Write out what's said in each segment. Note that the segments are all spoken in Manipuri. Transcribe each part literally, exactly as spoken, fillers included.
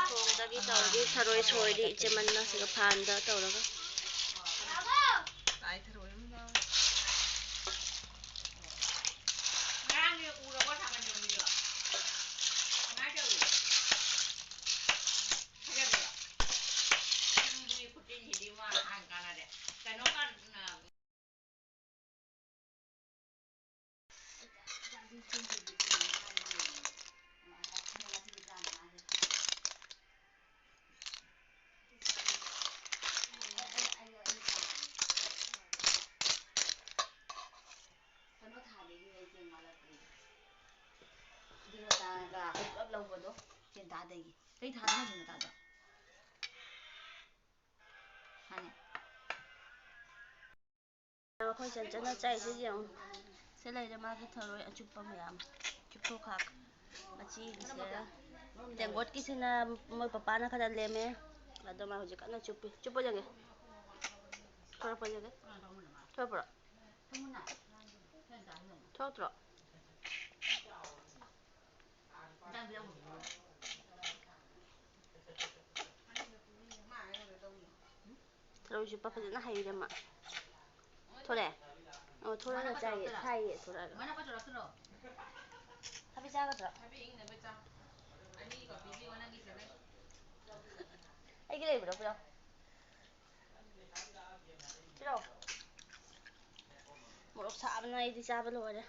ꯊꯣꯡꯗꯒꯤ ꯇꯧꯔꯗꯤ ꯊꯔꯣꯏ ꯁꯣꯏꯔꯤ ꯏꯆꯦꯃꯟꯅ ꯁꯤꯒ ꯐꯥꯟꯗ ꯇꯧꯔꯒ꯫ ꯂꯥꯏ ꯊꯔꯣꯏ ꯑꯃ ꯌꯥꯎꯔꯦ꯫ ꯉꯔꯥꯡꯒꯤ ꯎꯔꯕꯣ ꯊꯥꯕꯜ ꯆꯣꯡꯕꯤꯗꯣ? ꯀꯃꯥꯏ ꯇꯧꯏ? ꯐꯖꯕ꯭ꯔꯣ? ꯎꯝ, ꯃꯤ ꯈꯨꯇꯤꯟꯁꯤꯗꯤ ꯃꯥ ꯍꯥꯟ ꯀꯥꯟꯅꯗꯦ꯫ ꯀꯩꯅꯣ ꯀꯥꯟ-, ꯑ, ꯀꯩꯅꯣ ꯊꯥꯗꯒꯤ ꯑꯩ ꯆꯦꯡ ꯋꯥꯠꯂꯛꯄꯒꯤ꯫ ꯑꯗꯨꯒ ꯇꯥꯔꯒ ꯑꯩꯈꯣꯏ ꯄꯨꯂꯞ ꯂꯧꯕꯗꯣ ꯆꯦꯟꯇꯥꯗꯒꯤ꯫ ꯀꯩ ꯊꯥꯗ ꯍꯥꯏꯗꯣꯏꯅꯣ ꯇꯥꯗꯣ? ꯃꯥꯅꯦ꯫ ꯑꯩꯈꯣꯏ ꯆꯟꯆꯟꯅ ꯆꯥꯏꯁꯤ ꯌꯦꯡꯉꯨ꯫ ꯁꯤ ꯂꯩꯔꯦ ꯃꯥꯒꯤ ꯊꯔꯣꯏ ꯑꯆꯨꯞꯄ ꯃꯌꯥꯝ꯫ ꯆꯨꯞꯊꯣꯛꯈꯥꯛ꯫ ꯃꯆꯤꯒꯤꯁꯦ ꯇꯦꯡꯀꯣꯠꯀꯤꯁꯤꯅ ꯃꯣꯏ ꯄꯄꯥꯅ ꯈꯔ ꯂꯦꯝꯃꯦ꯫ ꯑꯗꯣ ꯃꯥ ꯍꯧꯖꯤꯛ ꯀꯟꯅ ꯆꯨꯞꯄꯤ꯫ ꯆꯨꯞꯄ ꯌꯦꯡꯒꯦ꯫ ꯊꯣꯔꯛꯄ ꯌꯦꯡꯒꯦ꯫ ꯊꯣꯔꯛꯄ꯭ꯔꯣ? ꯊꯣꯛꯇ꯭ꯔꯣ? ꯊꯔꯣꯏ ꯆꯨꯞꯄ ꯐꯖꯅ ꯍꯩꯔꯦ ꯃꯥ꯫ ꯊꯣꯔꯛꯑꯦ? ꯑꯣ, ꯊꯣꯔꯛꯑꯒ ꯆꯥꯏꯌꯦ꯫ ꯊꯥꯏꯌꯦ, ꯊꯣꯔꯛꯑꯒ꯫ ꯊꯕꯤ ꯆꯥꯒꯗ꯭ꯔꯣ? ꯑꯩꯒꯤ ꯂꯩꯕ꯭ꯔꯣ? ꯄꯤꯔꯛꯑꯣ꯫ ꯄꯤꯔꯛꯑꯣ꯫ ꯃꯣꯔꯣꯛ ꯁꯥꯕꯅ ꯑꯩꯗꯤ ꯆꯥꯕ ꯂꯣꯏꯔꯦ꯫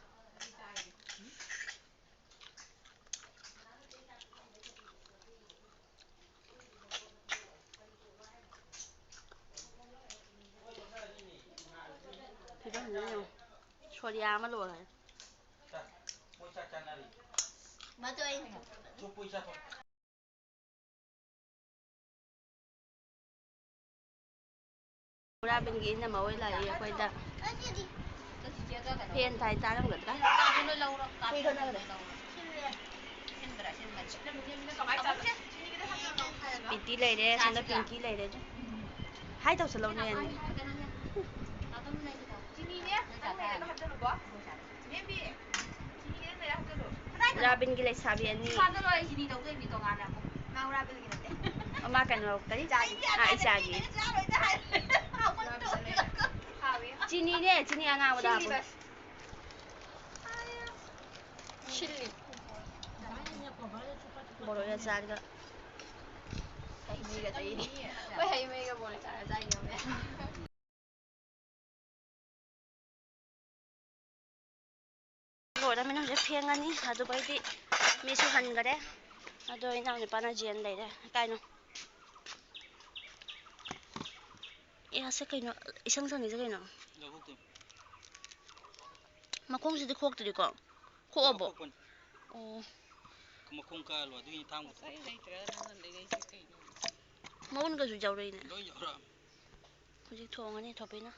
ꯐꯤꯕꯝꯁꯤꯅ ꯌꯦꯡꯉꯨ꯫ ꯁꯣꯔꯤꯌꯥ ꯑꯃ ꯂꯣꯏꯔꯦ꯫ ꯃꯗꯨ ꯑꯩꯅ ꯄꯨꯔꯥꯕꯤꯟꯒꯤ ꯏꯅꯝꯃ ꯍꯣꯏ ꯂꯥꯛꯏ ꯑꯩꯈꯣꯏꯗ꯫ ꯐꯦꯟ ꯊꯥꯏ ꯇꯥꯔꯝꯒꯗ꯭ꯔꯥ? ꯄꯤꯡꯀꯤ ꯂꯩꯔꯦ, ꯁꯣꯝꯗ ꯄꯤꯡꯀꯤ ꯂꯩꯔꯦ꯫ ꯍꯥꯏ ꯇꯧꯁꯜꯂꯧꯅꯦ꯫ ꯔꯥꯕꯤꯟꯒꯤ ꯂꯩꯁꯥꯕꯤ ꯑꯅꯤ꯫ ꯏꯁꯥꯗ ꯂꯣꯏꯔꯦ, ꯆꯤꯅꯤ ꯇꯧꯗꯣꯏꯅꯤ ꯇꯣꯉꯥꯟꯅ ꯑꯃꯨꯛ꯫ ꯃꯥ ꯎꯔꯥꯕꯤꯜꯒꯤ ꯅꯠꯇꯦ꯫ ꯑꯃ ꯀꯩꯅꯣ ꯀꯔꯤ? ꯏꯆꯥꯒꯤ꯫ ꯏꯆꯥꯒꯤ꯫ ꯑꯥ, ꯏꯆꯥꯒꯤ꯫ ꯆꯥꯔꯣꯏꯗ ꯍꯥꯏ꯫ ꯍꯥꯎꯋꯦ꯫ ꯆꯤꯅꯤꯅꯦ, ꯆꯤꯅꯤ ꯑꯉꯥꯡꯕꯗ ꯍꯥꯞꯄꯣ꯫ ꯁꯤꯜꯂꯤ꯫ ꯕꯣꯔꯣꯏ ꯑꯆꯥꯔꯒ꯫ ꯍꯩ ꯃꯍꯤꯒ ꯇꯩꯔꯤ꯫ ꯍꯣꯏ, ꯍꯩ ꯃꯍꯤꯒ ꯕꯣꯔꯣꯏ ꯑꯆꯥꯔꯒ ꯆꯥꯏꯅꯦ꯫ ꯂꯣꯏꯔꯃꯤꯅ ꯍꯧꯖꯤꯛ ꯐꯦꯡꯉꯅꯤ, ꯑꯗꯨꯒꯩꯗꯤ ꯃꯤꯁꯨ ꯍꯟꯈꯔꯦ꯫ ꯑꯗꯣ ꯏꯅꯥꯎꯅꯨꯄꯥꯅ ꯖꯦꯟ ꯂꯩꯔꯦ꯫ ꯀꯥꯏꯅꯣ? ꯑꯦ, ꯑꯁꯦ ꯀꯩꯅꯣ? ꯏꯁꯪ ꯁꯪꯉꯤꯁꯦ ꯀꯩꯅꯣ? ꯂꯧꯕꯨꯛꯇ꯫ ꯃꯈꯣꯡꯁꯤꯗꯤ ꯈꯣꯛꯇ꯭ꯔꯤꯀꯣ? ꯈꯣꯛꯑꯕꯣ? ꯈꯣꯛꯄꯅꯤ꯫ ꯑꯣ꯫ ꯃꯈꯣꯡ ꯀꯛꯍꯜꯂꯣ, ꯑꯗꯨꯒꯤ ꯊꯥꯡꯕꯗꯣ꯫ ꯑꯩ ꯂꯩꯇ꯭ꯔꯒ ꯅꯪꯅ ꯂꯩꯔꯛꯏꯁꯦ ꯀꯩꯅꯣ? ꯃꯎꯟꯒꯁꯨ ꯌꯥꯎꯔꯛꯏꯅꯦ꯫ ꯂꯣꯏ ꯌꯥꯎꯔꯛꯑꯕꯅꯤ꯫ ꯍꯧꯖꯤꯛ ꯊꯣꯡꯉꯅꯤ ꯊꯣꯄꯤꯅ꯫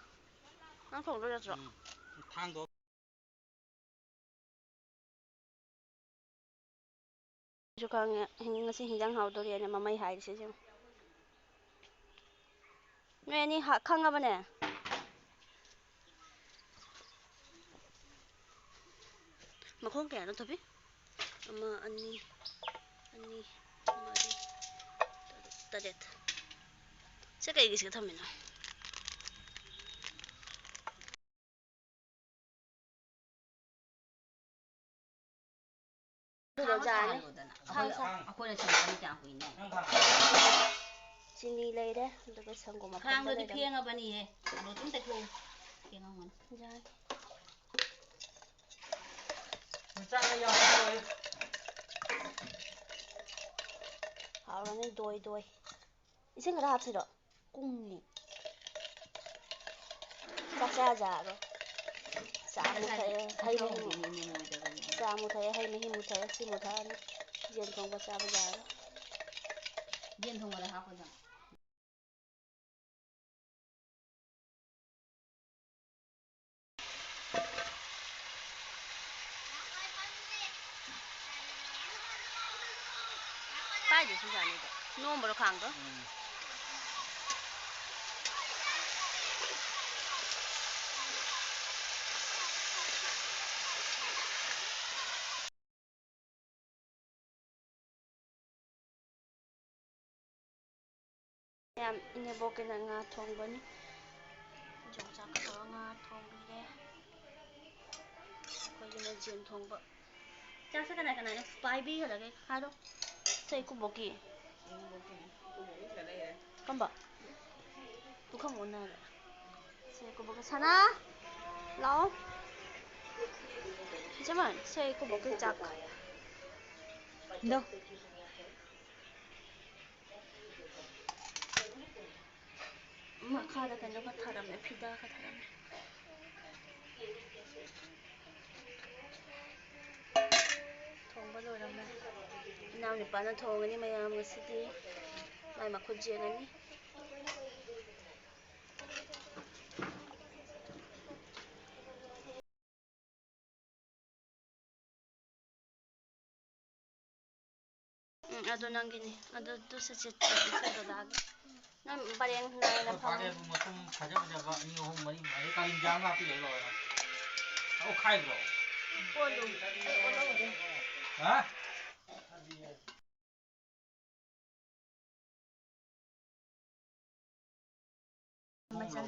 ꯅꯪ ꯊꯣꯡꯗꯣꯏ ꯅꯠꯇ꯭ꯔꯣ? ꯎꯝ꯫ ꯊꯥꯡꯗꯣ꯫ ꯑꯩꯁꯨ ꯈꯪꯉꯦ꯫ ꯍꯤꯡ-, ꯉꯁꯤ ꯍꯤꯟꯖꯥꯡ ꯍꯥꯎꯗꯣꯔꯦꯅ ꯃꯃꯩ ꯍꯥꯏꯔꯤꯁꯦ ꯌꯦꯡꯉꯨ꯫ ꯅꯣꯏ ꯑꯅꯤ ꯍꯥ-, ꯈꯪꯉꯕꯅꯦ? ꯃꯈꯣꯡ ꯀꯌꯥꯅꯣ, ꯊꯣꯏꯕꯤ? ꯑꯃ, ꯑꯅꯤ, ꯑꯅꯤ, ꯃꯔꯤ, ꯇꯔꯨꯛ, ꯇꯔꯦꯠ꯫ ꯁꯦ ꯀꯩꯒꯤ ꯁꯤꯗ ꯊꯝꯃꯤꯅꯣ? ꯑꯗꯨꯗꯣ ꯈꯥꯡꯗ ꯖꯥꯔꯅꯤ꯫ ꯇꯥꯍꯜꯂꯣꯗꯅ꯫ ꯈꯥꯡ ꯑꯩꯈꯣꯏꯅ, ꯁꯥ-, ꯑꯩꯈꯣꯏꯅ ꯊꯤꯜꯂꯛꯀꯅꯤ ꯀꯌꯥꯝ ꯀꯨꯏꯅ? ꯆꯤꯅꯤ ꯂꯩꯔꯦ, ꯑꯗꯨꯒ ꯁꯪꯒꯣꯝ ꯑꯐꯝꯕ ꯈꯥꯡꯗꯨꯗꯤ ꯂꯩꯔꯦ꯫ ꯐꯦꯡꯉꯕꯅꯤꯍꯦ꯫ ꯑꯗꯣ ꯑꯗꯨꯝ ꯇꯩꯊꯣꯛꯎ꯫ ꯐꯦꯡꯉꯝꯒꯅꯤ꯫ ꯌꯥꯅꯤ꯫ ꯃꯆꯥ ꯌꯥꯎꯔꯣꯏ꯫ ꯍꯥꯎꯔꯅꯤ, ꯗꯣꯏ ꯗꯣꯏ꯫ ꯏꯁꯤꯡ ꯈꯔ ꯍꯥꯞꯁꯤꯔꯣ? ꯀꯨꯡꯉꯦ꯫ ꯆꯥꯛ ꯆꯥ ꯌꯥꯔꯣꯏ꯫ ꯆꯥ ꯑꯃꯨꯛ ꯊꯛꯑꯦ, ꯍꯩ ꯃꯍꯤ ꯑꯃꯨꯛ꯫ ꯆꯥ ꯑꯃꯨꯛ ꯊꯛꯑꯦ, ꯍꯩ ꯃꯍꯤ ꯑꯃꯨꯛ ꯊꯛꯑꯦ, ꯁꯤ ꯑꯃꯨꯛ ꯊꯛꯑꯅꯤ꯫ ꯌꯦꯟ ꯊꯣꯡꯕ ꯆꯥꯕ ꯌꯥꯔꯣꯏ꯫ ꯌꯦꯟ ꯊꯣꯡꯕꯗ ꯍꯥꯞꯄꯗ꯫ ꯄꯥꯏꯗꯦ ꯁꯨꯖꯥꯅꯤꯗ꯫ ꯅꯣꯝꯕ꯭ꯔꯣ ꯈꯥꯡꯗꯣ? ꯎꯝ꯫ ꯃꯌꯥꯝ, ꯏꯅꯦꯕꯣꯛꯀꯤꯅ ꯉꯥ ꯊꯣꯡꯕꯅꯤ꯫ ꯌꯣꯡꯆꯥꯛꯀ ꯇꯧꯔꯒ ꯉꯥ ꯊꯣꯡꯕꯤꯔꯦ꯫ ꯑꯩꯈꯣꯏꯒꯤꯅ ꯌꯦꯟ ꯊꯣꯡꯕ꯫ ꯆꯥꯛꯁꯦ ꯀꯅꯥ ꯀꯅꯥꯅ ꯄꯥꯏꯕꯤꯈ꯭ꯔꯒꯦ ꯍꯥꯏꯔꯣ꯫ ꯁꯦ, ꯏꯀꯨꯕꯣꯛꯀꯤ꯫ ꯀꯝꯕ? ꯄꯨꯈꯝ ꯑꯣꯟꯅꯔꯦ꯫ ꯁꯦ, ꯏꯀꯨꯕꯣꯛꯀꯤ ꯁꯅꯥ꯫ ꯂꯥꯛꯑꯣ꯫ ꯏꯆꯦꯃ, ꯁꯦ, ꯏꯀꯨꯕꯣꯛꯀꯤ ꯆꯥꯛ꯫ ꯏꯟꯗꯣ꯫ ꯃꯈꯥꯗ ꯀꯩꯅꯣꯒ ꯊꯥꯔꯝꯃꯦ, ꯐꯤꯗꯥꯒ ꯊꯥꯔꯝꯃꯦ꯫ ꯊꯣꯡꯕ ꯂꯣꯏꯔꯝꯃꯦ꯫ ꯏꯅꯥꯎꯅꯨꯄꯥꯅ ꯊꯣꯡꯉꯅꯤ ꯃꯌꯥꯝ ꯉꯁꯤꯗꯤ꯫ ꯃꯥꯏ ꯃꯈꯨꯠ ꯌꯦꯡꯉꯅꯤ꯫ ꯎꯝ, ꯑꯗꯨ ꯅꯪꯒꯤꯅꯤ꯫ ꯑꯗꯨ, ꯑꯗꯨ ꯁꯦ, ꯁꯦ, ꯁꯦ, ꯁꯦ, ꯗꯗꯥꯒꯤ꯫ ꯅꯪ ꯄꯔꯦꯡ ꯅꯥꯏꯅ ꯑꯩꯈꯣꯏ ꯐꯝꯃꯣ꯫ ꯐꯥꯔꯦ ꯑꯗꯨ ꯃꯇꯨꯝ ꯐꯖ ꯐꯖꯕ ꯑꯅꯤ ꯑꯍꯨꯝ ꯃꯔꯤ ꯃꯉꯥ, ꯑꯗꯩ ꯀꯥꯂꯤ ꯏꯟꯖꯥꯡ ꯍꯥꯞꯄꯤꯔꯦ ꯂꯣꯏꯔꯦ꯫ ꯑꯣꯈꯥꯏꯕ꯭ꯔꯣ? ꯑꯣꯜꯂꯨ꯫ ꯑꯩ ꯑꯣꯜꯍꯧꯗꯦ꯫ ꯍꯥ? ꯃꯆꯜ